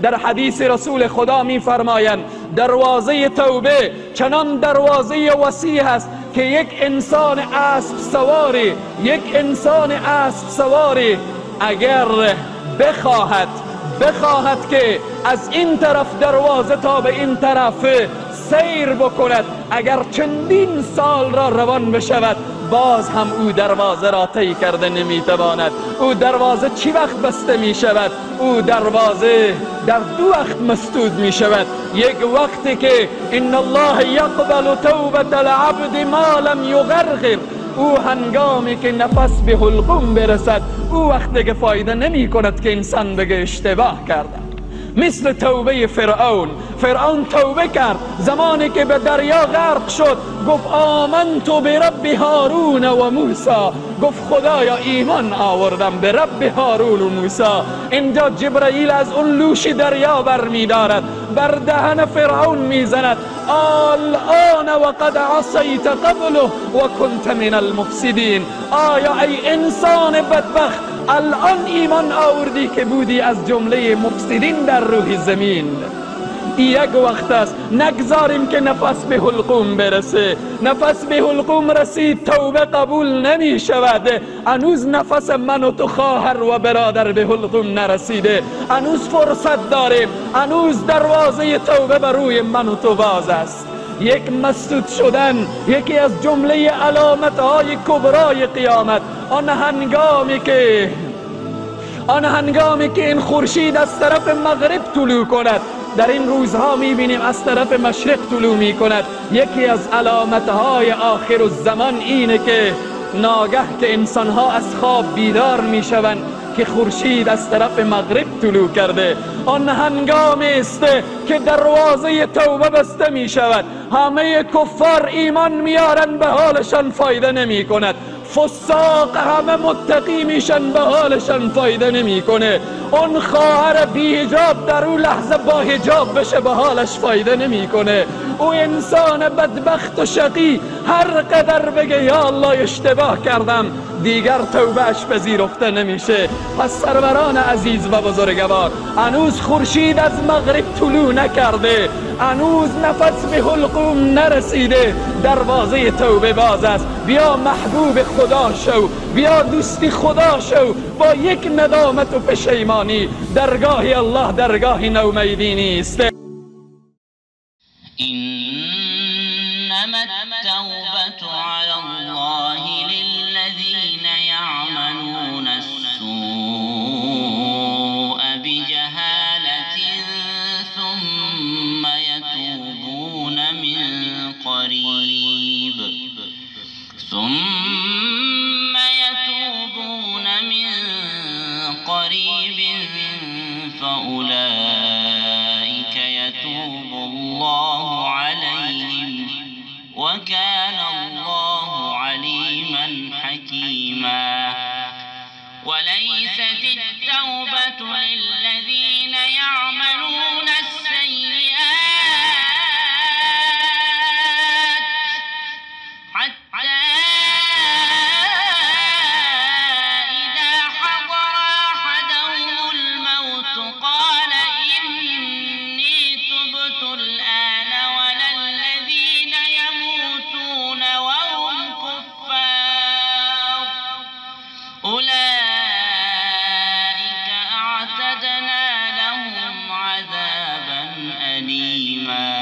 در حدیث رسول خدا میفرمایند دروازه توبه چنان دروازه وسیع است که یک انسان اسب سواری، یک انسان اسب سواری اگر بخواهد که از این طرف دروازه تا به این طرف سیر بکند، اگر چندین سال را روان بشود باز هم او دروازه را طی کرده نمیتواند. او دروازه چی وقت بسته می شود؟ او دروازه در دو وقت مسدود می شود. یک وقتی که ان الله یقبل توبة العبد ما لم یغرغر، او هنگامی که نفس به حلقوم برسد، او وقت دیگه فایده نمی کند که انسان بگه اشتباه کرده. مثل توبه فرعون. فرعون توبه کرد زمانی که به دریا غرق شد، گفت آمنت برب هارون و موسی، گفت خدایا ایمان آوردم به رب هارون و موسی. اینجا جبرئیل از اون لوش دریا بر میدارد، بر دهن فرعون میزند، الان وقد عصیت قبله و کنت من المفسدین. آیا ای انسان بدبخت الان ایمان آوردی که بودی از جمله مفسدین در روح زمین؟ یک وقت است نگذاریم که نفس به حلقوم برسه. نفس به حلقوم رسید توبه قبول نمی شود. هنوز نفس من و تو خواهر و برادر به حلقوم نرسیده، هنوز فرصت داریم، هنوز دروازه توبه بر روی من و تو باز است. یک مسدود شدن یکی از جمله علامت‌های کبرای قیامت. آن هنگامی که این خورشید از طرف مغرب طلوع کند، در این روزها میبینیم از طرف مشرق طلوع میکند. یکی از علامت‌های آخر الزمان اینه که ناگه که انسانها از خواب بیدار میشوند که خورشید از طرف مغرب طلوع کرده. آن هنگام است که دروازه توبه بسته می شود. همه کفار ایمان میارن، به حالشان فایده نمی کند. فساق همه متقی میشن، به حالشان فایده نمیکنه. اون خواهر بی حجاب در اون لحظه با حجاب بشه، به حالش فایده نمیکنه. او انسان بدبخت و شقی هر قدر بگه یا الله اشتباه کردم، دیگر توبهش پذیرفته نمیشه. پس سروران عزیز و بزرگوار، هنوز خورشید از مغرب طلوع نکرده، هنوز نفس به حلقوم نرسیده، دروازه توبه باز است. بیا محبوب خدا شو، بیا دوستی خدا شو، با یک ندامت و پشیمانی. درگاه الله درگاه نومیدی نیست. انما التوبة على الله للذين يعملون السوء بجهالة ثم يتوبون من قريب فأولئك يتوب الله عليهم وكان الله عليما حكيما. وليست التوبة للذين يعملون السيئات حتى إذا حضر أحدهم الموت قال إني تبت الآن ولا الذين يموتون وهم كفار أولئك أعتدنا لهم عذابا أليما.